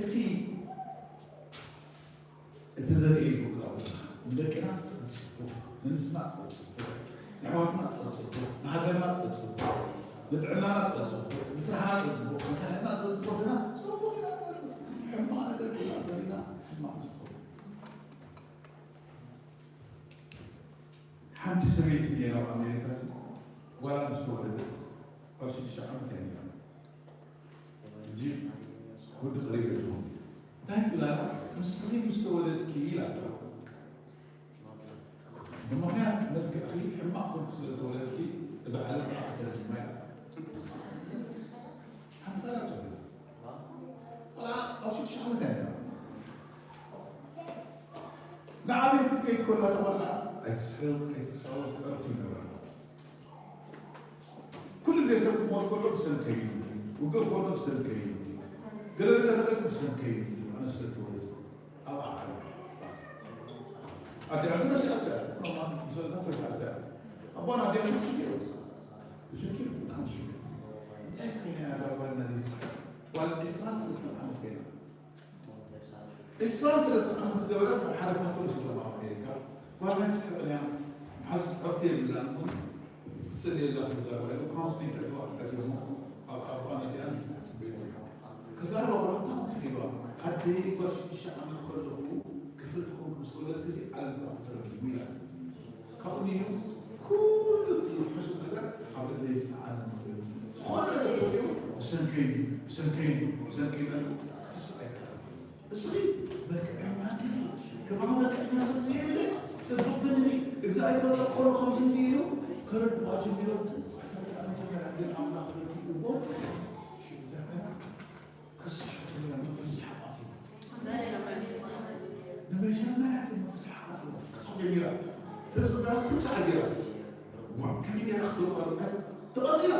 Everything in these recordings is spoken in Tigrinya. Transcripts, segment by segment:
እቲ እቲ ዘርኢ ይብሉ ንደቅና ጸብጽቡ፣ ንንስና ጸብጽቡ፣ ንኣሕዋትና ጸብጽቡ፣ ንሃገርና ጸብጽቡ፣ ንጥዕናና ጸብጽቡ፣ ንስራሕና ጸብጽቡ፣ ንሳሕና ጸብጽቡ፣ ግና ጽቡቕ ኢና ንገብር። ሕማቕ ነገር ግና ዘሪና ሕማቕ ንዝኾኑ። ሓንቲ ሰበይቲ እያ ኣብ ኣሜሪካ ሲ ጓላ ምስ ተወለደት ካብ ሽዱሽተ ዓመት እያ ነይራ። ሕጂ ወዲ ቀሪበ ኣለኹ። እንታይ ትብላላ? ንስኺ ምስ ተወለድኪ ኢላታ። ብምኽንያት መልክዕኺ ሕማቕ ኮንኪ ስለ ተወለድኪ እዛ ዓለም ተረኺብማ ኢላታ። ሓንቲ ቃል ኣይትወስድን። ቆልዓ ኣብ ሽዱሽተ ዓመት እያ ነይራ። ንዓበይቲ ክትከይድ ከላ እታ ቆልዓ ኣይትስሕቕ ኣይትጻወት ዕርክቲ ይነበራ። ኩሉ ግዜ ሰብ ክሞት ከሎ ብሰንከይ እዩ፣ ውግእ ከሎ ብሰንከይ እዩ፣ ገለ ነገር ተገይሩ ብሰንከይ እዩ። ኣነ ስለ ተወለድኩ ኣብኣ ዓብየ። ኣዲኣ ግን ረሲዓታ እያ። ማማ ምስ ወለዳ ረሲዓታ እያ። ኣቦና ኣዲኣ ግን ሽግር እዩ። ብሽግር፣ ብጣዕሚ ሽግር። እንታይ ኮይና እያ ዳርባ ነዚ ጓል ዕስራን ሰለስተን ዓመት ኮይና? ዕስራን ሰለስተን ዓመት ዝገበረት ኣብ ሓደ ፓስተር ስለ ኣብ ኣሜሪካ ጓል ናይ ስሕቕ እያ። መሓዝ ዕርፍቲ የብላን። እሞ ክትጽልየላ ትዛረባ ኢሉ ካውንስሊንግ ከእትዋ ኣትዮም። ኣብ ኣፍቋን ኣዲኣን ጽበይ ሪሓ ክዛረባ ከሎ እንታይ ኮንኪ ኢልዋ? ኣደይ ጓል ሽዱሽተ ዓመት ከለኹ ክፍልቲ ኮንኩ ምስ ተወለድኪ እዚ ዓለም ብኣኹ ተረጊሙ ኢላ። ካብኡ ነይሩ ኩሉ እቲ ሕሱም ነገር ኣብ ልዕለይ ዝጸዓነ ነገር። ዝኾነ ነገር ተወዲኡ ብሰንከይ፣ ብሰንከይ፣ ብሰንከይ ኢላ ክትስቕ ኣይከኣልን። እስኺ መልክዕ ሕማቕ ኢኺ። ከማኺ መልክዐኛ ሰብ ዘየለ፣ ጽብቕቲ እንዲኺ። እግዚኣብሔር ከሎ ከምዚ እንዲዩ ኢሉ ከረድዋ ጀሚሮም። ኣታ ብጣዕሚ ተመራምር ኣምላኽ ረዲእዎ። ሽዑ እንታይ ኮይና? ክስሕት ጀሚራ፣ መንፈስ ሰሓቓት እዩ። ንመጀመርያ እቲ መንፈስ ሰሓቓት እዩ። ክስሕት ጀሚራ። ተጽጋ ኩሉ ሰዓት ገይራ። ዋ፣ ክንደይ ገይራ ክትወጣ ተቐጺላ።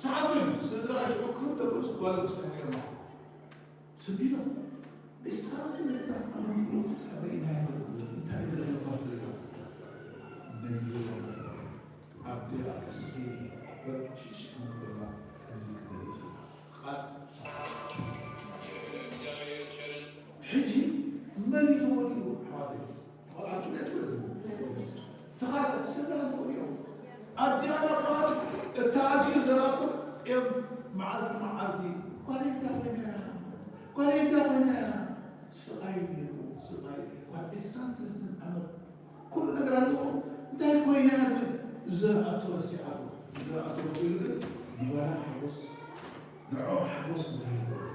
ሰዓት ኮይኑ፣ ስድራ ሽዑ ክፍል ተብሉ ጓል ኣንስተይቲ ገይራ። ስቢሎም። ዕስራ ሰለስተ ዓመት ሙሉእ ሰበይ ናይ እንታይ ዝረኸባ ስለ ነይሩ። ኣደ ኣብ እስኪ ሽሽ ክንብላ ከምዚ ክዘለለ ቃል ሕጂ መን እዩ ተወዲኡ? ኣሕዋተይ፣ ተኸታተሉ፣ ተኸታተሉ። ስድራ ተወዲኦም። ኣዲኣ ናብ በዓል፣ እታ ኣዲኡ ዘራእቶ እዮም መዓልቲ መዓልቲ፣ ጓለይ እንታይ ኮይና እያ? ጓለይ እንታይ ኮይና እያ? ስቓይ ነይሩ፣ ስቓይ። ጓል ዕስራን ሰለስተን ዓመት ኩሉ ነገር ኣለዎ። እንታይ ኮይና እያ ዝብል? ዝዘርኣቶ ረሲዓቶ። ዝዘርኣቶ ርኢሉ ግን ንጓላ ሓጎስ፣ ንዕኦም ሓጎስ እንታይ ይገብር?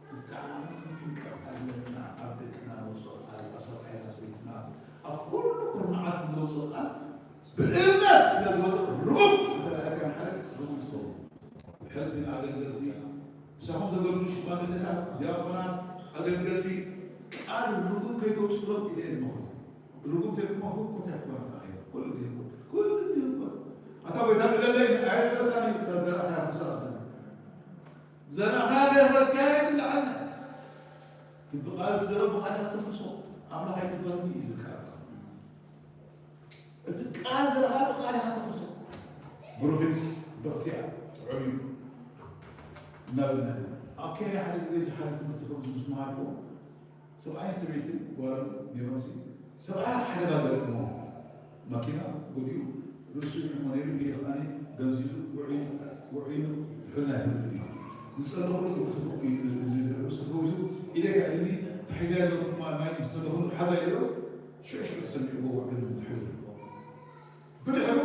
ብጣዕሚ ክንጥንቀቕ ኣለና። ኣብ ደቅና ነውፅኦ ቃል፣ ኣብ ሰብኣይና ሰበይትና፣ ኣብ ኩሉ ኩርናዓት ነውፅኦ ቃል ብእምነት ስለ ዝወፅእ ርጉም እንተ ደኣ ኢልካ ንሓደ ርጉም ትኸውን። ሕልፊ ኣገልገልቲ፣ ምሳኹም ዘገልግሉ ሽማግለታት፣ ዲያቆናት፣ ኣገልገልቲ ቃል ርጉም ከይተውፅሎም ኢለ እየ ዝመኽሮም። ርጉም ተይኮንኩም ኮታ ኣይኮነን ኣኼባ። ኩሉ ግዜ ህንኮት፣ ኩሉ ግዜ ህንኮት። ኣታ ጎይታ ግደለይ ኣይበለካን እዩ፣ እታ ዘራእካያ ፍሳቕ ዘራእካያ ደረስካያ ትብልዓልና። እቲ ብቓል ትዘረብ ብቓል ኢኻ ተፍርሶ። ኣምላኽ ኣይትበልኒ እዩ ዝቃል። እቲ ቃል ዘረኻ ብቓል ኢኻ ተፍርሶ። ብሩኽ እዩ፣ ብርኽቲ እያ፣ ጥዑም እዩ እናበልና ኢና። ኣብ ኬንያ ሓደ ግዜ እዚ ሓደ ትምህርቲ ከምዚ ምስ መሃርኩ፣ ሰብኣይን ሰበይትን ጓሎም ነይሮምሲ፣ ሰብኣያ ሓደጋ ገጢምዎ፣ ማኪና ጎዲኡ፣ ርእሱ ይሕሞ ነይሩ፣ ኢዱ ኸኣኒ ደንዚዙ፣ ውዑይ፣ ውዑይ ትሕልና ኣይፈልጥን እዩ። ዝጸለኹሉ ጽቡቕ እዩ፣ እዚ ርእሱ ተፈዊሱ፣ ኢደይ ከኣ ኢሉኒ፣ ተሒዘያ ዘለኹ ማይ፣ ማይ ምስ ሰተኹሉ ሓዛ ኢሉ፣ ሽዑ ሽዑ ተሰሚዕዎ ውዑይ ትሕሉ። ብድሕሩ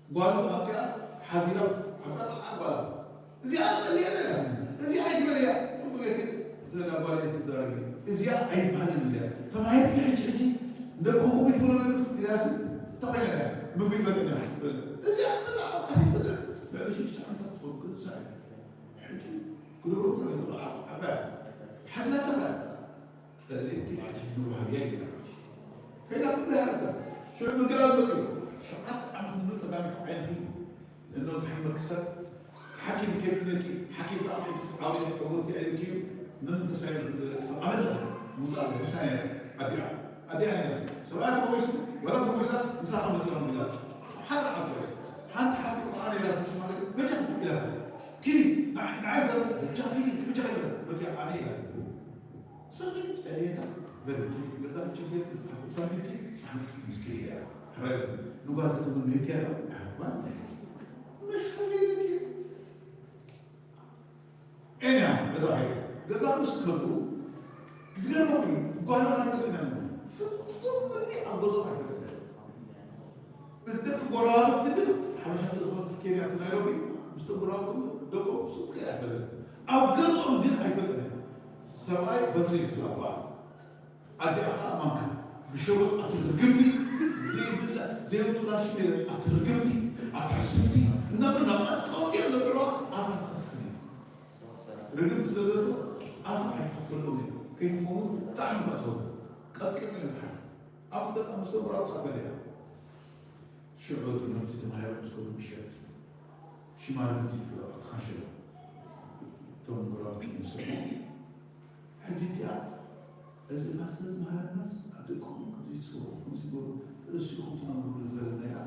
ጓሉ ኣምጺኣ ሓዚላ፣ ዓባይ ጓል። እዚኣ ጸልየላ እያ። እዚኣ ኣይትበልያ። ጽቡቕ ጌርኪ ስለ እዛ ጓል እያ ትዛረቢ። እዚኣ ኣይባልን እያ። ተማሂርኪ ሕጂ ሕጂ እንደ ኮንኩ ቤት ብሎ መንግስት ኢላያስ ተኸይዳ እያ። ምግቢ ይፈልጥ እያ። እዚኣ ጽላእ ኣብ ዓዲ ይፈልጥ። ልዕሊ ሽዱሽተ ዓመታት ትኸውን ቅዱሳ እያ። ሕጂ ክድሮ ዓባይ ሓዚላ ተኸያ። ጸሊእኪ ሕጂ ንባህርያ ይግበር። ከይዳ ኩሉ ያረዳ። ሽዑ ምግላል መጽኡ። ሸውዓተ ዓመት ሙሉ ጸጋሚት ዓይንኺ እኖ ዝሕመክ ሰብ ሓኪም ከይድለኪ፣ ሓኪም ከኣ ከይትዓውሪ ዕውርቲ ኣኢልኪ እዩ። ምን ተስፋ የብልኪ ዘለኪ ሰብ ኣበለኸ ምውጻእ ምሳይ ነይረ። ኣዲኣ፣ ኣዲኣ ነይረ። ሰብኣያ ተፈዊሱ፣ ወላ ተፈዊሳ፣ ምሳኻ መጺኦም ኢላታ። ሓደ መዓልቲ ወይ ሓንቲ ሓንቲ ቁርኣን ኢላ ስስማ በጃ ኢላታ። ኪዲ ንዓይ ንዓይ ዘረ ብጃኺ ብጃኺ መፅያ ኣነ ኢላ ትብሉ ሰብን ፀሌና በርኪ ገዛ ቸገር መፅሓፍ ቅዱስ ኣንቢብኪ መፅሓፍ መፅሓፍ ምስኪ ኢላ ሕራይ ንጓል ከተምኑ ይከ ማለት መሽከር የለኪ እኛ ገዛ ኸይደ ገዛ ምስ ከዱ ክትገርመኩም ጓና ኣይፈልጥና ፍጹም ምኒ ኣብ ገዛ ኣይፈልጥና ምስ ደቂ ጎረባብቲ ግን ሓበሻ ስለዝኾነ ኬንያ እቲ ናይሮቢ ምስቶም ጎረባብቲ ደቆም ሱቅ ከይዳ ኣይፈልጥን ኣብ ገዝኦም ግን ኣይፈልጥን ሰብኣይ በትሪ ዝዛባ ኣዲኣ ከዓ ማንካ ብሸበጥ ኣቲ ርግምቲ ዘይብላ ዘይብላ ሽሜረ ኣቲ ርግምቲ ኣቲ ሕስምቲ እናበላ ኣጥቃወት እዮም ዘብዕዋ ኣታ ትኸፍትኒ ርግምቲ ስለዘለቶ ኣታ ኣይትኸፍተሎም እዮም ከይትኸውን ብጣዕሚ ባእሰው ቀጥቀጥ እዮም ሓ ኣብ ደቃ ምስተምራ ተቐበለያ ሽዑ ትምህርቲ ተማሂሮም ምስ ከዱ ምሸት ሽማግንቲ ትብለዋ ትኻሸሉ እቶም ጎረባብቲ ምስ ሰምዑ ሕጂ እቲኣ እዚ ማስተርስ መሃርናስ ኣብ ደቅኹም ከምዚ ትስሩ ከምዚ ትገብሩ እሱ ኢኹም ትነብሩ ዘለና ኢላ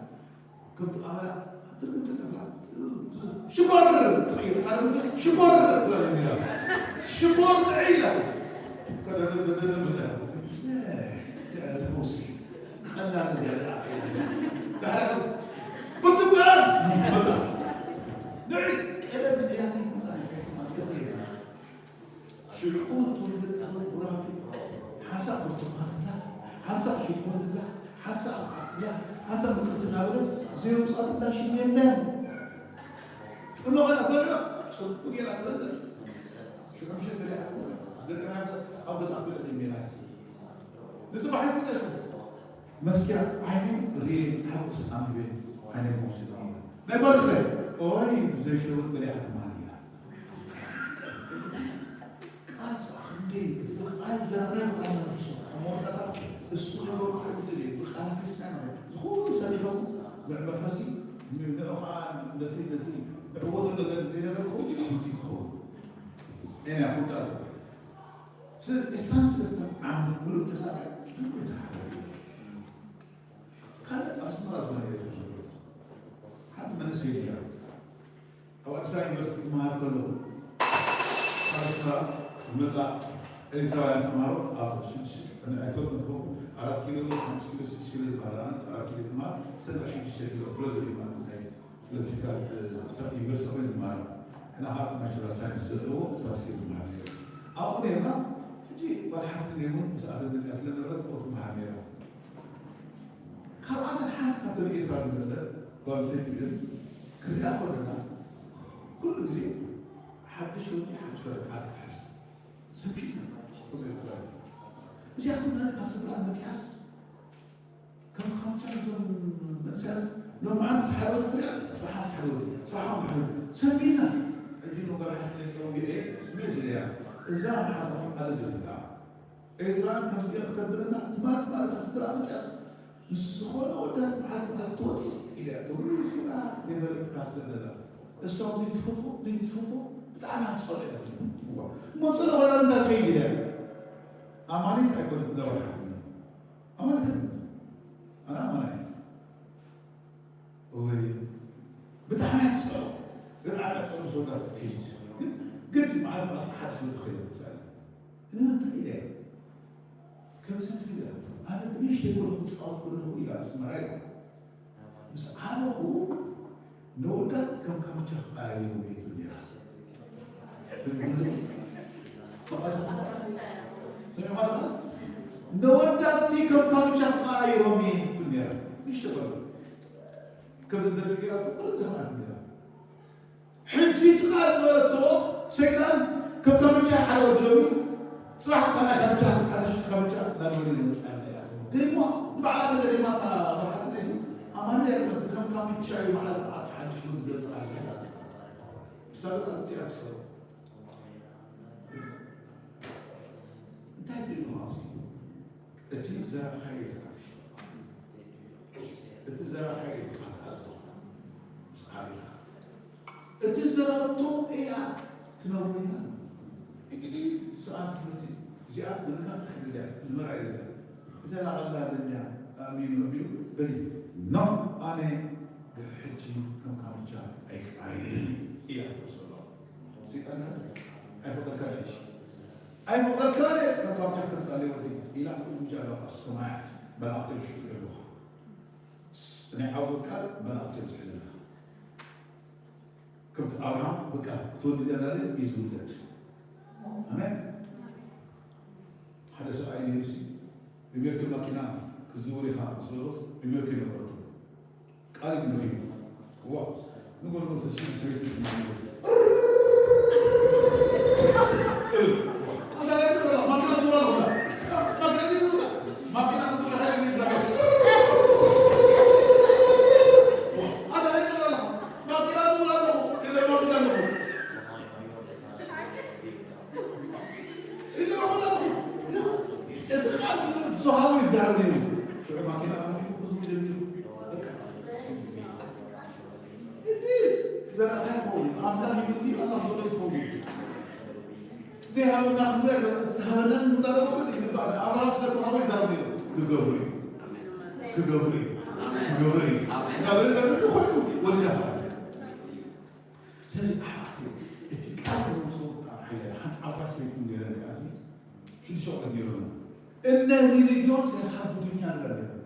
ከምቲ ኣመላ ትርግም ተቀፍላ ሽኮር ትቕይር ካልምቲ ሽኮር ትላ የሚላ ሽኮር ጥዒ ኢላ ከደደደደደ መሰ ተያዘ ወሲ ቀላል ያለ ብትጓር መጻ ንዒ ቀደም ያለ መጻ ይስማ ይስማ ሽዑ ትውልድ ቁራቱ ሓንሳእ ብርቱኳን ትላ ሓንሳእ ሽኮር ትላ ሓንሳእ ዓፍ ትላ ሓንሳእ ምቅርቲ ናበለት ዘየውፅኣ ትላ ሽም የለን እሞ ኸነ ፈለና ፅቡቅ ጌራ ትፈልጥ ሽዑ ምሸት በሊዓ ትውል ዝደቅና ኣብ ገዛ ፍለጥ የሚና ንፅባሕ ይፍተሽ መስኪያ ዓይኒ ርየ መፅሓፍ ቅዱስ ኣንብበ ዓይነ መውስድ ናይ ባልኸ ኦይ ብዘይ ሽሩጥ በሊዓ ትማል እያ ቃል ስብዓ ክንደይ እቲ ብቃል ዘረብ ኣነፍሶ መወዳእታ እሱ ነገሩ ክሕብትል እዩ ብቃላት ይስማዕ ማለት ዝኾኑ ሰሪሖም ልዕበ ፈሲ ንዕኻ ነቲ ነቲ ንዕወቱ ነገር ዘይነገር ክኸውን ይኸውን ኢና ኩዳሉ ስለዚ እሳን ስለስተ ዓመት ሙሉእ ተሳቀ ካልእ ኣስመራ ዝኾነ ሓደ መንእሰይ ነይራ ኣብ ኣዲስ ኣበባ ዩኒቨርሲቲ ክመሃር ከሎ ካብ ኣስመራ ዝመፃ ኤርትራውያን ተምሃሮ ኣብ ኣይፈልጥ ንትኸው ኣራት ኪሎ ሓሙስ ኪሎ ስድስት ኪሎ ዝበሃል ኣራት ኪሎ ትማል ሰብዓ ሽዱሽተ ኪሎ ክሎ ዝብል ማለት ናይ ፖለቲካል ሰብ ዩኒቨርሲቲ ኮይኑ ዝመሃር ሕና ከዓ ናቹራል ሳይንስ ዘለዎ ስታትስቲክስ ዝመሃር ነይሩ ኣብኡ ነርና ሕጂ ጓል ሓፍቲ እውን ምስኣተ መፅያ ስለነበረት ኣብኡ ትመሃር ነይራ ካብኣተን ሓንቲ ካብተን ኤርትራ ዝመፀ ጓል ኣንስተይቲ ግን ክሪኣ ከለና ኩሉ ግዜ ሓድሽ ወዲ ሓድሽ ወረቃ ክትሕዝ ሰኪና እዚኣቶም ናይ ካብ ስድራ መፅያስ ከም ዝኻምቻ እዞም መፅያስ ሎማዓንቲ ዝሓለወ ክትሪኣ ፅሓ ዝሓለወ ፅሓ ሓሉ ሰኪና ሕጂ ንጓል ሓፍተይ ፀዊዐ ስሜት ዝለያ እዛ መሓዛኹም ኣለ ዘትላ ኤርትራን ከምዚኦም ክተብልና ትማል ትማል ካብ ስድራ መፅያስ ምስ ዝኾነ ወዳት መዓልቲ መዓልቲ ትወፅእ ኢለ ሩሲና ዘይበለትካ ትለለላ እሶም ዘይትፈትዎ ዘይትፈትዎ ብጣዕሚ ኣትፀሎ ኢለ እሞ ፅሎ ኮይና እንታይ ትኸይድ ኢለ ኣማኒት ኣይኮነት ዘወሓትኒ ኣማኒት ኣይኮነት ኣነ ኣማና ወይ ብጣዕሚ ኣትፀሎ ብጣዕሚ ኣትፀሎ ምስ ወዳት ትከይድ ግድ መዓልቲ መዓልቲ ሓድሽ ወዲ ክኸይድ ምሳለ እዛ እንታይ ኢለ ከምዚ ትብል ኣነ ብንእሽተይ ከለኹ ክፃወት ከለኹ ኢላ ኣስመራ ኢላ ምስ ዓበኹ ነወዳት ከም ካምቻ ክቀያየሩ ቤቱ ነራ ነወዳት ሲ ከም ካምቻ ክቀያየሮም እየ ትብል ነራ ንእሽተ ከለኹ ከምዚ ደቂ ገይራ ቁርጥ ዘኽኣት ነራ ሕጂ እቲ ቃል ዝበለቶ ሰይጣን ከም ካምቻ ሓደ ወዲ ሎሚ ጽባሕ ካልኣይ ካምቻ ሓድሽ ካምቻ ናብ ወዲ ዝመጽእ ኣለ ግን እሞ ንባዕላ ተገሪማ እታ መርሓቲ ዘይሲ ኣማነ ከም ካምቻ እዩ በዓል በዓል ሓድሽ ወዲ ዘምጽእ ኣለ ክሳብ እዚኣ ትሰሩ እንታይ ትሪእዎ ኣብዚ እቲ ዘረብካ እዩ ዘሓፍሽ እቲ ዘረብካ እዩ ዝሓፍሓዝቶ ምስ ዓቢኻ እቲ ዘረብቶ እያ ትነውር እያ እንግዲህ ሰዓት ትምህርቲ እዚኣ ምንና ትሕዝልያ ዝመራ ይዘለ እተ ላቐላ ደኛ ኣሚኑ ኣቢሉ በሊ ኖ ኣነ ሕጂ ከም ካምቻ ኣይክኣይን እያ ትወሰሎ ኣይፈቕደልካን እዩ። ኣይፈቕደልካን እየ፣ ካብ ታሕቲ ትመጽእ ኣለይ ወዲ ኢላ ክትእውጅ ኣለዋ ኣብ ሰማያት መላእኽቲ ሽዑ ይብሉኻ። ናይ ዓወት ቃል መላእኽቲ እዮም ዝሕዙልካ። ከምቲ ኣብርሃም በቃ ክትወልድ እያ እንዳለ እዩ ዝውለድ። ኣሜን። ሓደ ሰብኣይ ነብሲ ብሜርክል ማኪና ክትዝውር ኢኻ ምስ በሎስ ብሜርክል ነበረቶ። ቃል እዩ ንሪኡ። ዋ ንጎልጎል ተስፋ ሰበይቲ ትማሊ እቲ ቃል ዝሃቡ ይዛረብ ነይሩ። ሽዑ ማኪና ኣመልኪቱ ክዝም ጀሚሩ። በቃ። እቲ ዝዘራእካዮ ይኸውን እዩ። ኣምላኽ ይብል ድዩ? ኣምላኽ ዘሎ ይኸውን እዩ። ዘይሃበና ክንብል፣ እቲ ዝሃበና ንዛረብ እውን ይግባእ። ኣብርሃም ስለ ተዋህቦ ይዛረብ ነይሩ። ክገብሩ እዩ። ክገብሩ እዩ። ክገብሩ እዩ። እናበለ ይዛረብ ኮይኑ ወሊዳ ኸዓ። ስለዚ ኣሕዋት፣ እቲ ቃል ዘምጽኦ ብጣዕሚ ሓያል። ሓንቲ ዓባይ ሰበይቲ ነይረን ከኣ፣ እዚ ሽዱሽተ ቆልዑት ነይሮም። እነዚህ ልጆች ያሳብዱኛል ብላ ነይረን።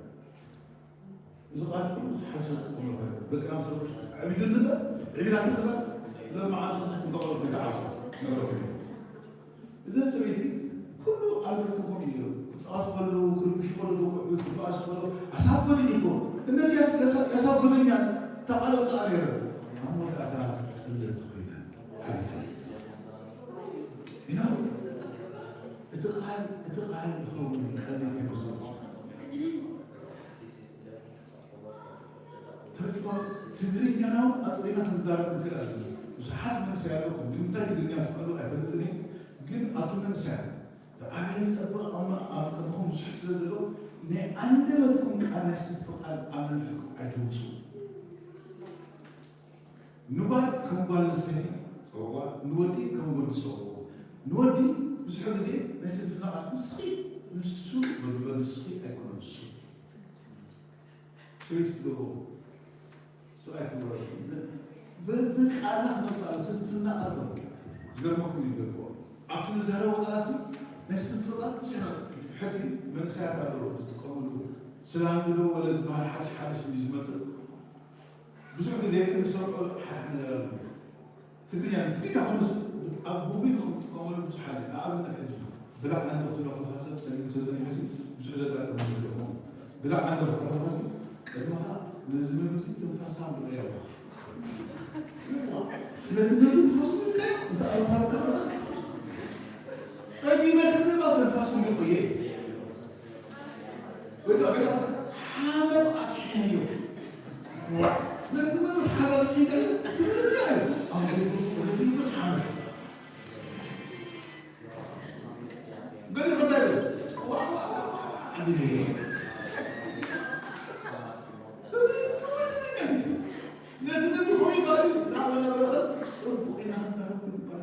እዚ ቃል ኩሉ ምስ ሓበሻ ንጥቀመሉ ኮይና፣ ደቅና ምስ ረበሹ፣ ዕቢድኒ እምበር፣ ዕቢዳትኒ እምበር፣ ሎማዓንቲ ክንበቐሉ ከይተዓወቱ ነበርኩ። እዘን ሰበይቲ ኩሉ ኣብ ቤተሰቦም እዩ ነይሩ። ክጻወቱ ከለዉ፣ ክርብሹ ከለዉ፣ ክበኣሱ ከለዉ፣ ኣሳበዱኝ እኮ። እነዚህ ያስ-፣ ያሳ-፣ ያሳብዱኛል። እታ ቃል ኣውጽኣ ነይረን። ኣብ መወዳእታ ጽልእቲ ኮይነን። ሓቢተን። You know፣ እቲ ቃል፣ እቲ ቃል ይኸውን፣ ቀሊል ከይመስለኩም። ተረዲእኩም? ትግርኛና እውን ኣጽሪና ክንዛረብ ንክእል ኣለና። ብዙሓት መንእሰያት ኣለኩም፣ ንምንታይ ትግርኛ ትኽእሉ ኣይፈልጥን እየ፣ ግን ኣቱም መንእሰያት፣ ዝዓበየ ጸጋ ኣብ፣ ኣብ ቅድመኹም ብዙሕ ስለ ዘሎ፣ ናይ ኣንደበትኩም ቃል፣ ናይ ስንፍር ቃል ኣብ መንደድኩም ኣይተውጽኡ። ንጓል ከም ጓል ኣንስተይቲ ጸውዕዋ፣ ንወዲ ከም ወዲ ጸውዕዎ። ንወዲ ብዙሕ ግዜ ናይ ስንፍና ቃል፣ ንስኺ፣ ንሱ በሉ፣ ንስኺ ኣይኮነን ንሱ። ሰበይቲ ትገብሮ፣ ሰብኣይ ክገብሮ። ብ-፣ ብቃልና ክመጽእ ስንፍና ቃል ነው። ዝገርመኩም ይገብሮ። ኣብቲ ንዝህረው ቃላሲ ናይ ስንፍና ብዙሕ ኢና። ሕዚ መንእሰያት ኣለዉ ዝጥቀምሉ። ስላንግዶ ወለ ዝበሃል ሓድሽ ሓድሽ እዩ ዝመጽእ። ብዙሕ ግዜ ክንሰርዖ ሓደ ነገር ኣሎ። ትግርኛ፣ ትግርኛ ኮይኑ ኣብ ጉጉይ ንኽንጥቀመሉ ብዙሕ ኣሎ። ንኣብነት ሕጂ ብላዕ ኣንዶ ክብለኹ፣ ሰብ ጸሊም ተዘኒሑሲ ብዙሕ ዘጋጠመ ነገር ይኸውን። ብላዕ ኣንዶ ክብለኹ፣ ቅድመኻ ነዚ ምግቢ እዚ ትንፋሳ ምርኣይ ኣለኻ። ነዚ ምግቢ ትንፋሱ ምርኣይ፣ እንተ ኣበሳብካ ጸጊመ ክድማ ትንፋሱ ይቆየ። ወይ ከዓ ሓመድ ኣስሒነዮ። ነዚ መምስ ሓመድ ኣስሒነ ትብልኛ እዩ። ኣብ ዘይብሉ ነዚ መምስ ሓመድ። ገለ ከታይ ዋ፣ ዋ፣ ዋ፣ ዋ፣ ዋ፣ ዓቢደ። ነዚ ነዚ ነዚ ኾይ ባሪ ላዕበላ በረኸት ጽቡቕ ኢና ክንዛረብ ይባል።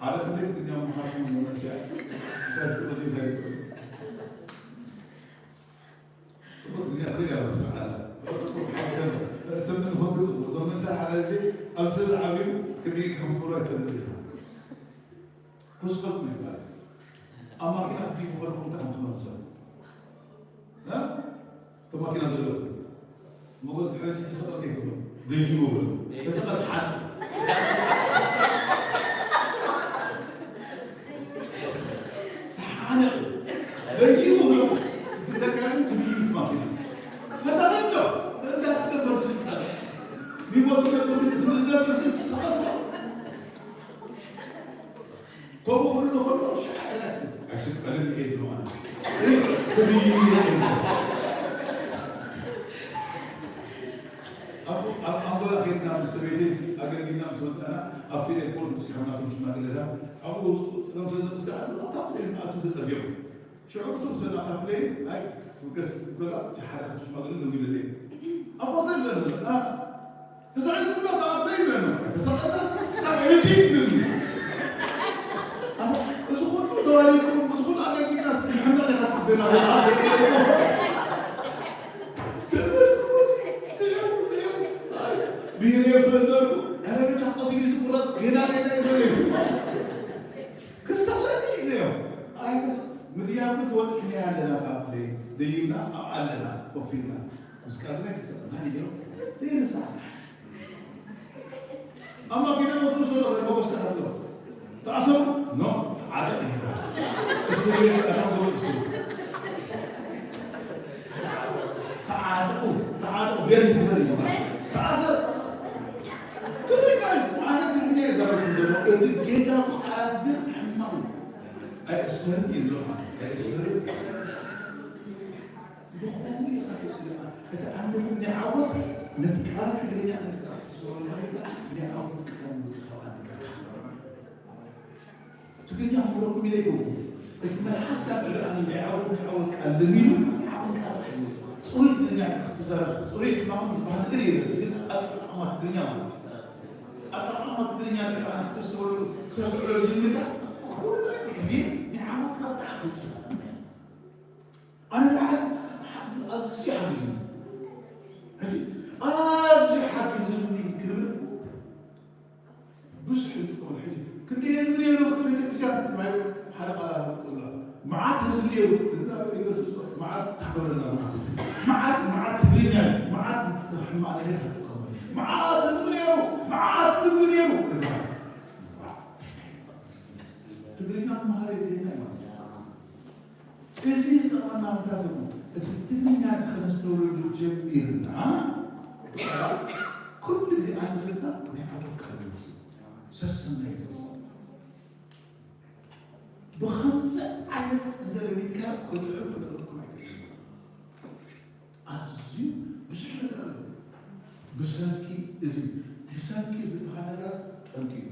ሓደ ክንደይ ትግርኛ ምዃንኩም መመልስያ፣ እንታይ ትኽእሉ፣ እንታይ ትኽእሉ። ጽቡቕ ትግርኛ ትኽእል እያ፣ በስ ሰዓት። ጽቡቕ ሓውሰን፣ ሰብ ምን ሆን ጽቡቕ። እዞም መመልስያ ሓደ ግዜ ኣብ ስለ ዓብዩ ክብሪ ከም ትኽእሉ ኣይትፈልጥ ኢኻ። ኮስኮት ይባላል። ኣብ ማኪና ክትይፉ ከለኹም እንታይ ከም ትመልሰሉ? እ? እቶም ማኪና ዘለዉ። ሞገድ ሕጂ ተሰቐል ከይትብሎ። ደይቡ በሉ። ተሰቐል ሓደ። ሓደ። ደይቡ በሉ። ብተቃራኒ ክድይብ ማኪና። ተሰቐል ዶ? እንታይ ክትገብር ስልጣን? ሚሞት ክትገብር ስልጣን? ከምኡ ክብሉ ከሎ፣ ሻዕርያት ኣይስቀልን እየ ዝብሉ ኣነ። ክብይን እየ ዝብሉ። ኣብ፣ ኣብ ኣንጎላ ከይድና ምስ ሰበይተይ ኣገልጊልና ምስ መጣና፣ ኣብቲ ኤርፖርት በጺሖም ናቶም ሽማግለታት፣ ኣብኡ ጥቕም ስለ ዘምስጋዕ፣ ኣብታ ፕሌን ክኣትዉ ተጸቢዮም። ሽዑ እቶም ሰብ ናብታ ፕሌን፣ ኣይ፣ ክትብገስ ክትበላ፣ እቲ ሓደ ካብቲ ሽማግለ ደው ኢሉለይ። ኣቦ ዘለን፣ ኣ፣ ተሳዒርኩምና ተኣበይ በሉ። ተሳዒርና ክሳብ ሕጂ ይብሉኒ። ኣታ፣ እዚ ኩሉ ተዋሪድኩም፣ እዚ ኩሉ ኣገልጊልናስ ንሕና ዲኻ ትጽበና? ክብር፣ ክብር፣ ስዒሩ፣ ስዒሩ። ኣይ፣ ብሄር የፈለጉ። ኧረ፣ በጃ፣ ቀሲሉ ዝቁረጽ ገና ኮፍ ኢልና ምስ ቃልና ይተሰጠና ኢሎም ዘይርሳዕ ስራሕ። ኣብ ማኪና መጥኡ ዘሎ መጎሰ ኣሎ። ተኣሰሩ? ኖ፣ ተዓጠቕ ይበሃል። እስር ቤት ኣታቶ እሱ። ተዓጠቑ፣ ተዓጠቑ፣ ቤት ይግበር ይበሃል። ተኣሰር። ትግርኛ እዩ። ኣነ ትግርኛ እየ ዘረብኩ ዘሎ። እዚ ጌጋ ቃላት ግን ሕማቕ እዩ። ኣይእሰርን እዩ ዝብለካ። ኣይእሰርን። ዝኾነ ኢኻ ትፅልኣ። እቲ ኣንደበት ናይ ዓወት ነቲ ቃል ትግርኛ እንካ ትስወር ማለት ናይ ዓወት ቃል ምስኻብ ኣንደበት ትግርኛ ክብለኩም ኢለ ይኸውን። እቲ መልሓስካ ብልዕሊ ናይ ዓወት ናይ ዓወት ቃል ለሚዱ ናይ ዓወት ቃል ጥራሕ ይወፅእ። ፅሩይ ትግርኛ ክትዛረብ፣ ፅሩይ ሕማቕ ዝበሃል ነገር የለን። ግን ኣጠቓቕማ ትግርኛ ማለት እዩ። ኣጠቓቕማ ትግርኛ ርኢኻ ክትስወሉ፣ ክተስዕሎ ጀሚርካ፣ ኩሉ ግዜ ናይ ዓወት ቃል ጥራሕ ትውፅእ። ኣነ ላዕሊ ኣዝዩ ሓጊዙኒ። ሕጂ ኣዝዩ ሓጊዙኒ ክብል ብዙሕ ይጥቀም። ሕጂ ክንደይ ህዝቢ ነይሩ ቤተክርስትያን ትማይ ሓደ ቃል ኣላ። መዓት ህዝቢ ነይሩ። እዚ ኣብ ዩኒቨርሲቲ መዓት ታሕበረና መዓት። መዓት፣ መዓት ትግርኛ እዩ። መዓት ሕማቕ ነገር ኣይትጥቀሙ። መዓት ህዝቢ ነይሩ። መዓት ህዝቢ ነይሩ። ትግርኛ መሃሪ የድልየና እዩ ማለት እዩ። እዚ ዝጠቕመና እንታይ እዩ? እቲ ትግርኛ ከነስተውዕለሉ ጀሚርና፣ ኩሉ ግዜ ኣንደበትና ናይ ዓወት ቃል ይወጽእ፣ ሰሰናዩ ይወጽእ። ብኸምዚ ዓይነት እንተ ለሚድካ ክጥዕም ክነግረኩም ኣይክእልን። ኣዝዩ ብዙሕ ነገር ኣሎ። ብሰንኪ እዚ፣ ብሰንኪ ዝበሃል ነገራት ጠንቂ እዩ።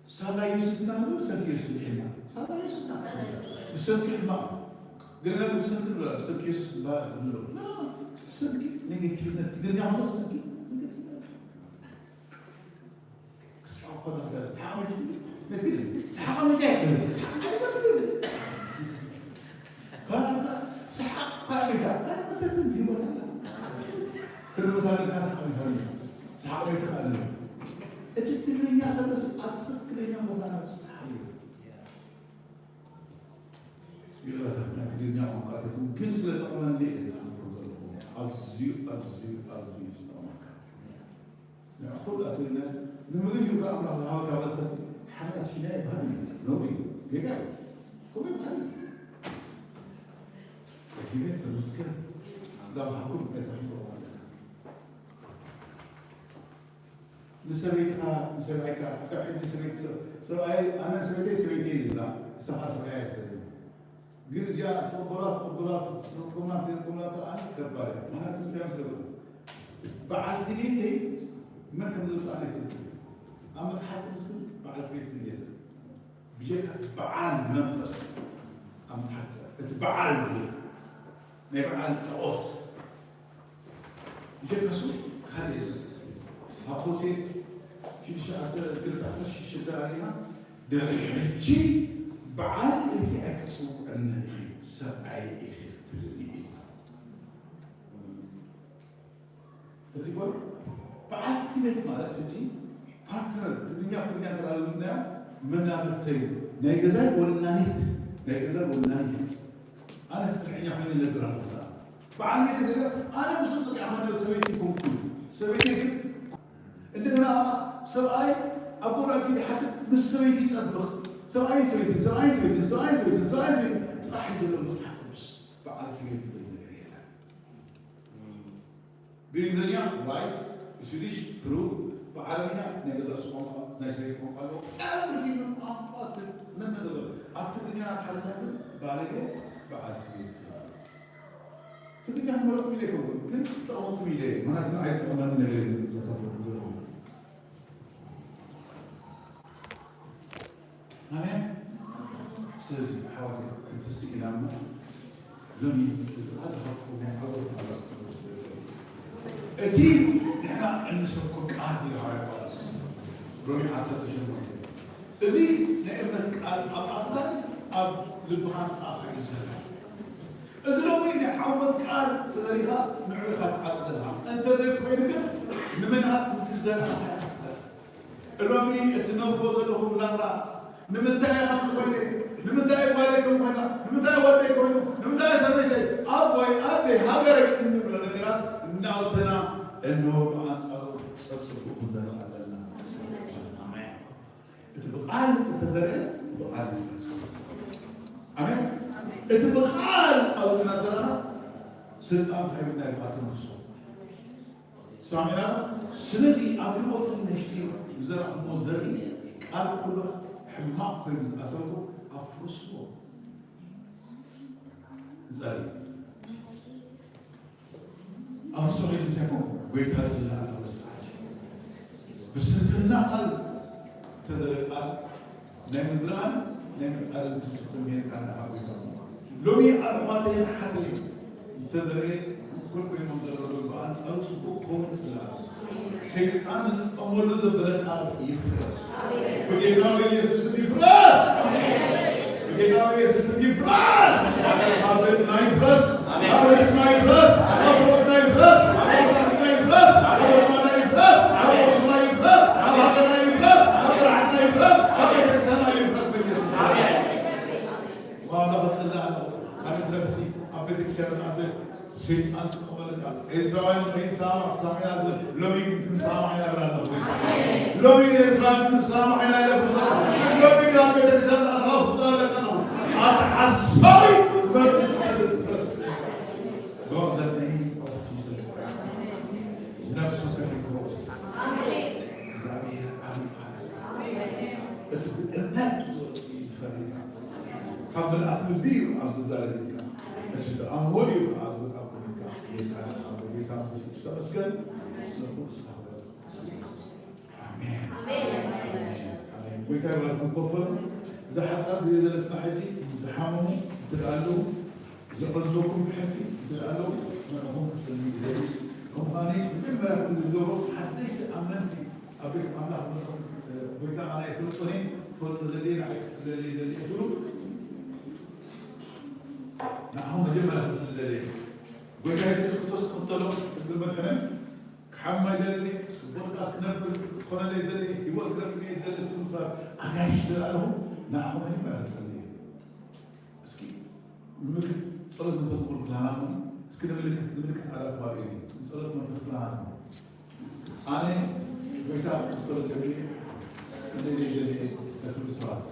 ሳላ የሱስ ኢና ንብል፣ ብሰንኪ የሱስ ድሒና። ሳላ የሱስ ኢና ንብል። ብሰንኪ ሕማቕ። ገለ ብሰንኪ ንብላ፣ ብሰንኪ የሱስ ዝበሃል ንብሎ። ላ፣ ብሰንኪ ኔጌቲቭነት፣ ትግርኛ እኮ ብሰንኪ ኔጌቲቭነት። ክስሓቕ እኮ ተኽእል፣ ሰሓቕ መይትፍል፣ መይትፍል፣ ሰሓቕ መይታ ይብል፣ ሰሓቕ ኣይመትፍል። ሰሓቕ ካልእ መይታ፣ ኣይመተትን ህይወት ኣላ። ህልወት ኣለካ፣ ሰሓቕ መይታ፣ ሰሓቕ መይታ ኣለ። እቲ ትግርኛ ከለስ ኣብ ትኽክለኛ ቦታ ናብ ጽሓይ እዩ። ይቕረታ፣ ናይ ትግርኛ ቋንቋ ተትም ግን ስለ ጠቕመኒ እየ ዝሓብሮ ዘለኹ። ኣዝዩ፣ ኣዝዩ፣ ኣዝዩ ዝጠቕመካ። ንዕ ኩሉ ኣስልና ንምሉእ ህይወት ኣምላኽ ዝሃበካ መንፈስ ሓጢኣት ሒዳ ይበሃል እዩ። ነውሪ እዩ። ጌጋ እዩ። ከምኡ ይበሃል እዩ። ረኪበ ተመስገን። ስጋ ብሃኩም እንታይ ተረኪቦ ማለት እዩ። ንሰበይትኻ፣ ንሰብኣይካ፣ ክሳብ ሕጂ ሰበይቲ ሰብ-፣ ሰብኣይ፣ ኣነ ሰበይተይ ሰበይተይ ዝብላ፣ ንስኻ ሰብኣይ ኣይትበልን። ግን እዚኣ ትቕበላ፣ ትቕበላ፣ ትቕበላ፣ ትቕበላ ከኣ ከባድ እያ። ምኽንያቱ እንታይ እዮም ዝገብሩ? በዓልቲ ቤተይ መን ከም ዘምጽኣኒ ኣይፈልጥን እየ። ኣብ መጽሓፍ ቅዱስ ግን በዓልቲ ቤት ዝብል የለን። ብጀካ እቲ በዓል መንፈስ ኣብ መጽሓፍ ቅዱስ፣ እቲ በዓል ዝብል ናይ በዓል ጣዖት ብጀካ እሱ ካልእ የለን። ኣብ ሆሴዕ ሽዱሽተ ዓሰርተ ክልተ ዓሰርተ ሽዱሽተ ተራእይና፣ ድሕሪ ሕጂ በዓል ኢልኪ ኣይክትጽውዕኒ ኢኺ፣ ሰብኣይ ኢኺ ክትብልኒ ኢኺ። ትርዲእዎ? በዓልቲ ቤት ማለት ሕጂ ፓርትነር፣ ትግርኛ፣ ትግርኛ እንተላልናያ መናብርተይ፣ ናይ ገዛይ ወናኒት፣ ናይ ገዛይ ወናኒት። ኣነ ጽንዕኛ ኮይነ እነብር ኣለኹ። በዓል ቤት ገለ ኣነ ምስኡ ጽንዕ ኮይነ ሰበይቲ ኮንኩ። ሰበይቲ ግን እንደገና ሰብኣይ ኣብ ጎራጊ ሓድር ምስ ሰበይቲ ይጠብቕ። ሰብኣይ ሰበይቲ፣ ሰብኣይ ሰበይቲ፣ ሰብኣይ ሰበይቲ፣ ሰብኣይ ሰበይቲ ጥራሕ እዩ ዘሎ መጽሓፍ ቅዱስ። በዓልቲ ቤት ዝብል ነገር የለን። ብእንግሊዝኛ ዋይፍ፣ ብስዊዲሽ ፍሩ፣ ብዓረብኛ ናይ ገዛ ርእሱ ቋንቋ፣ ናይ ሰበይቲ ቋንቋ ኣለዎ። ኤቭሪቲንግ ቋንቋ ትጥቀም ነገር። ኣብ ትግርኛ ኣብ ሓደና ግን ባለጌ በዓልቲ ቤት ትበሃል። ትግርኛ ክመረጥኩም ኢለ ይኸውን፣ ግን ክጠቕመኩም ኢለ እየ። ምኽንያቱ ንዓይ ዝጠቕመኒ ነገር እዩ ዘካፍለኩም ዘለኹ። ኣሜን። ስለዚ ኣሕዋተይ፣ ክንትስእ ኢና እሞ፣ ሎሚ እዚ ቃል ዝሃብኩም ናይ ዓወት ቃል እዩ። እቲ ንሕና እንሰብኮ ቃል እዩ ሃዋርያ ጳውሎስ፣ ሮሜ ዓሰርተ ሸሞንተ። እዚ ናይ እምነት ቃል ኣብ ኣፍካን ኣብ ልብኻን ጥቓኻ እዩ ዘሎ። እዚ ሎሚ ናይ ዓወት ቃል ተዘሪኻ ንዕኡ ኢኻ ትዓጽድ ዘለኻ። እንተዘይኮይኑ ግን ንምንኣድ ንዝዘራእካዮ ኢኻ ትዓጽድ። ሎሚ እትነብሮ ዘለኹም ናብራ ንምንታይ ኢኻ ዝኾነ ንምንታይ ጓለይ ከም ኮይና፣ ንምንታይ ወደይ ኮይኑ፣ ንምንታይ ሰበይተይ፣ ኣቦይ፣ ኣደይ፣ ሃገረይ እንብሎ ነገራት እናውተና፣ እንሆ ብኣንጻሩ ጸጽቡቑ ክንዘርእ ኣለና። ኣሜን። እቲ ብቓል እተዘርአ ብቓል ይፍረስ። ኣሜን። እቲ ብቓል ኣውፅና ዘረና ስልጣን ሃይብና ይፋትን ክሶ ሳሚና። ስለዚ ኣብ ህይወትኩም ውሽጢ ዝዘራእኩሞ ዘርኢ ቃል ኩሎ ሕማቕ ኮይኑ ዝኣሰብኩ ኣፍርስዎ። ንጸሊ። ኣብ ጾሎት እንታይ ኮንኩ? ጎይታ ጽላእ ኣበሳት። ብስንፍና ቃል ዝተዘረ ቃል ናይ ምዝራእን ናይ ምጻልን ትስጥም ሜርካ ንሓጎይታ። ሎሚ ኣሕዋተይ ሓተይ ዝተዘረ ኩል ኮይኖም ዘለዉ ብኣንጻሩ ጽቡቕ ክኸውን ጽላእ። ሰይጣን ዝጥቀመሉ ዘበለ ቃል ይፍረስ። በጌታ በኢየሱስ ስም ይፍረስ። በጌታ በኢየሱስ ስም ይፍረስ። ኣብ ቤትና ይፍረስ። ኣብ ርእስና ይፍረስ። ኣብ ሰውነትና ይፍረስ። ኣብ ሰውነትና ይፍረስ። ኣብ ልቦና ይፍረስ። ኣብ ርእስና ይፍረስ። ኣብ ሃገርና ይፍረስ። ኣብ ስራሕና ይፍረስ። ኣብ ቤተክርስቲያንና ይፍረስ በኢየሱስ ስም። ዋላ በጽላእ ኣብ ቤት ነፍሲ ኣብ ቤተክርስቲያን ኣዘ ሰይጣን ዝጥቀመሉ ቃል። ኤርትራውያን ከይንሰማማዕ ተሰማሚዕና፣ ሎሚ ክንሰማማዕ ኢና ብለና ኣለኹ። ሎሚ ኤርትራውያን ክንሰማማዕ ኢና ኢለ ብዙሕ። ሎሚ ናብ ቤተክርስትያን ኣታዊ ፍጹም ኣለና። ኣታ ሓሳዊ መርዚ ትሰድድ ትፈስ። Lord, the name of Jesus Christ. ነፍሱ ከፊት ወስ። እግዚኣብሔር ዓቢ ቃል። እቲ ብእምነት ዝወጽእ እዩ ዝፈሪ። ካብ ምልኣት ልቢ እዩ ኣብዚ ዝዛረብ ኢልካ። እቲ ዝኣምኖ እዩ ከኣ ዝወጻኩም ኢልካ። ጌታ ኣብ ጌታ መንፈስ ቅዱስ ተመስገን። ስለ ኩሉ ስለ ሃገር። ኣሜን። ኣሜን። ኣሜን። ጎይታ ይባርኩም። ኮፍ በሉ። እዛ ሓጻር ግዜ ዘለትና ሕጂ ዝሓመሙ እንተ ኣለዉ፣ ዝቐንዘኩም ብሕልፊ እንተ ኣለዉ፣ ንዕኹም ክጽሊ ይደሊ። ከምኡ ከኣ መጀመርያ ኩሉ ዝገብሮ ሓደሽቲ ኣመንቲ ኣብ ቤት ኣምላኽ ዝመጹ፣ እ፣ ጎይታ ኣነ ኣይፈልጦን እየ፣ ክፈልጦ ዘድልየ ንዓይ ክጽለለይ ይደሊ እየ ትብሉ። ንዓኹም መጀመርያ ክጽሊ ይደሊ እየ። ጎይታ የሱስ ክርስቶስ ክኽተሎ ክብል መድሕነ፣ ክሓማ ይደሊ፣ ጽቡቕ ድቃስ ክነብር ክኾነለይ ይደሊ፣ ህይወት ክረክብ እየ ይደሊ ትብሉ ሰባት ኣጋይሽ እንተ ኣለኹም፣ ንዓኹም መጀመርያ ክጽሊ እየ። እስኪ ንምልክት ጸሎት መንፈስ ቅዱስ ክልሃናኩም፣ እስኪ ንምልክት፣ ንምልክት ኣዳኩም ኣርእዩኒ። ንጸሎት መንፈስ ክልሃናኩም። ኣነ ጎይታ ክኽተሎ ዘድሊ፣ ክጽልየለይ ይደሊ እየ ለትብሉ ሰባት፣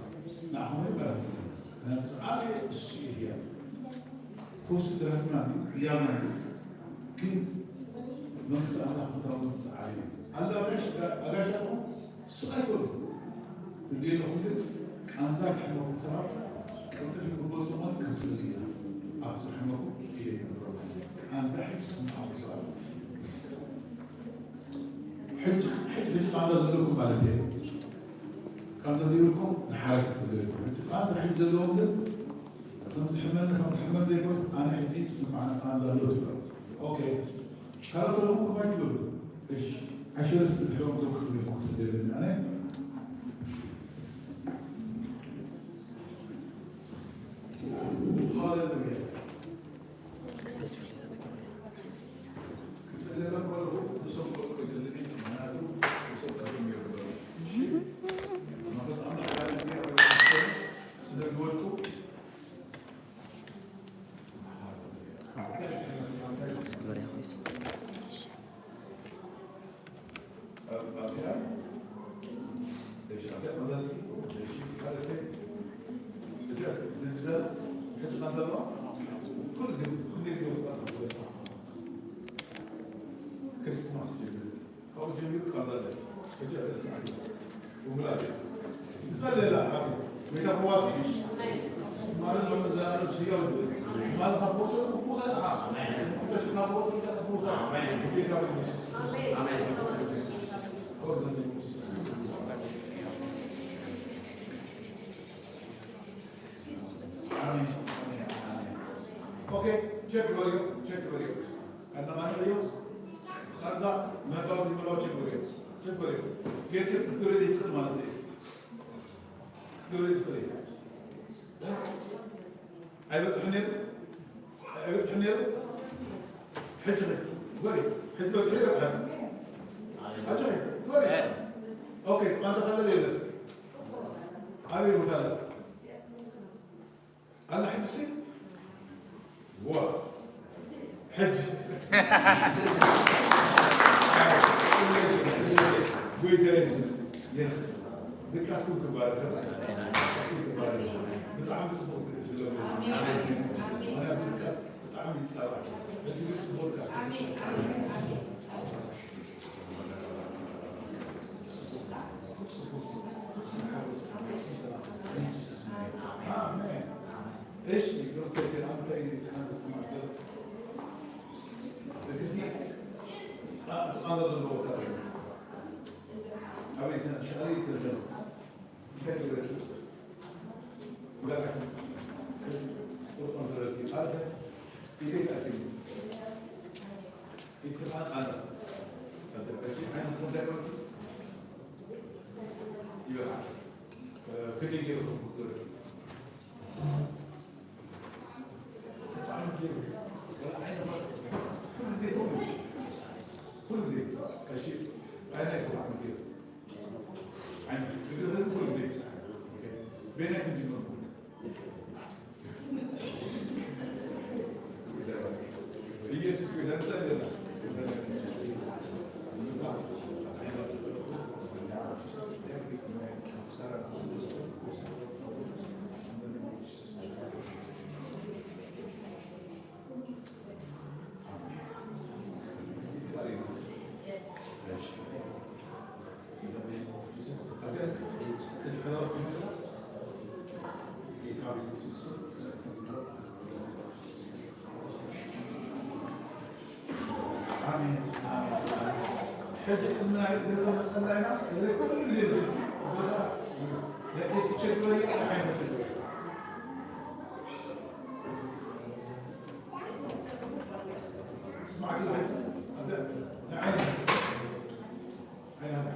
ንዓኹም መጀመርያ ክጽሊ። ምኽንያቱ ዝዓበየ እሱ እዩ ህያብ። ፈውሲ ተረኪብና ድዩ? ህያብና ድዩ? ግን መንግስቲ ኣምላኽ ምእታው ዝዓበየ እዩ። ኣሎ ኣጋይሽ፣ ኣጋይሽ ኣለኹም? ስቕ ኣይትበሉ። እዚ ኢልኩም ግን ቃንዛ ዝሕመኩም ሰባት ቅልጥፍ ኢልኩም መጹ እሞ ክንጽሊ ኢና። ኣብ ዝሕመኩም ኢደ ክንረከብ። ቃንዛ ሕጂ ዝስምዓኩም ሰባት። ሕጂ፣ ሕጂ፣ ሕጂ ቃንዛ ዘለኩም ማለት እየ። ቃንዛ ዘይብልኩም ድሓር ክትጽልዩ ኢኹም። ሕጂ ቃንዛ ሕጂ ዘለዎም ግን ከምዚ ሕመኒ፣ ከምዚ ሕመኒ ዘይኮነስ ኣነ ሕጂ ዝስምዓኒ ቃንዛ ኣሎ ትብሉ። ኦኬ። ካልኦት ኣለዉ እኮ ኣይትበሉ። እሺ፣ ኣሸረስ ብድሕሮም ዞም ክትብሉ ኢኹም ክትጽልዩ ኣለኒ ኣነ። ሃሌሉያ። ክጸልየሎም ከለኹ ንሶም ክወድቁ ኣይደልን እየ፣ ምኽንያቱ ንሶም ቀድሞም እዮም ዝበሉ። እሺ? መንፈስ ኣምላኽ ሓደ ግዜ ኣብ ቤተክርስትያን ስለ ዝወድቁ ክርስማስ ጀምሩ። ካብኡ ጀሚሩ ቃዛ ኣሎ። ሕጂ ኣተስማዕቲ ውላድ ንጸልየላ ዓቢ ሜታ ፈዋሲ እዩ። ማለት መመዛዘኒ ስያው ማለት ካብ ቦሶ ክፉሰ ካብ ቦሶ ክፉሰ ጌታ ኢየሱስ። ኣሜን። ኦኬ፣ ቸክ በልዮ፣ ቸክ በልዮ። ኣነቓንዕዮ። ቃንዛ ምህላው ዘይምህላው ችግር የለን። ችግር የለን። ግን ግን ክትገብሪ ዘይትኽእል ማለት እዩ። ክትገብሪ ዘይትኽእል እዩ። ኣይበጽሕን ነይሩ? ኣይበጽሕን ነይሩ? ሕጂ ኸ? ግበሪ። ሕጂ በጽሒ ይበጽሐ። ሕጂ ኸ? ግበሪ። ኦኬ፣ ቃንዛ ካለ የለን። ኣበይ ቦታ ኣለ? ኣላ ሕጂ ሲ ዋ ሕጂ ጎይታ የሱስ የስ ድቃስኩም ክባረክ። ድቃስኩም ክባረክ። ብጣዕሚ ጽቡቅ ስለ ምክንያቱ ድቃስ ብጣዕሚ ይጻላል። ሕጂ ግን ጽቡቅ ድቃስ ኣሜን። እሺ ዶክተር ግን ኣንተ ካንሰር ስማርት እግዲ ኣጥቃሎ ዘለዎ ታሪክ ኣቤት ሻሪ ተዘን እንታይ ትብለኪ? ብላካ ቁርጣን ተረኪ ኣርተ ኢዴት ኣኪ ኢትፋቅ ኣለ። እሺ ዓይነ ኮንታክት ይበቃል። ክንዲ ገይሩ ትረኪ ሕጂ ቅድሚ ናይ ገዛ መጸላይና ኩሉ ግዜ ቦታ ለእቲ ቸግበሪ ሓደ ዓይነት ቸግበሪ ስማዕ ግን ኣይሰ ኣብዚ ንዓይ ንዓይ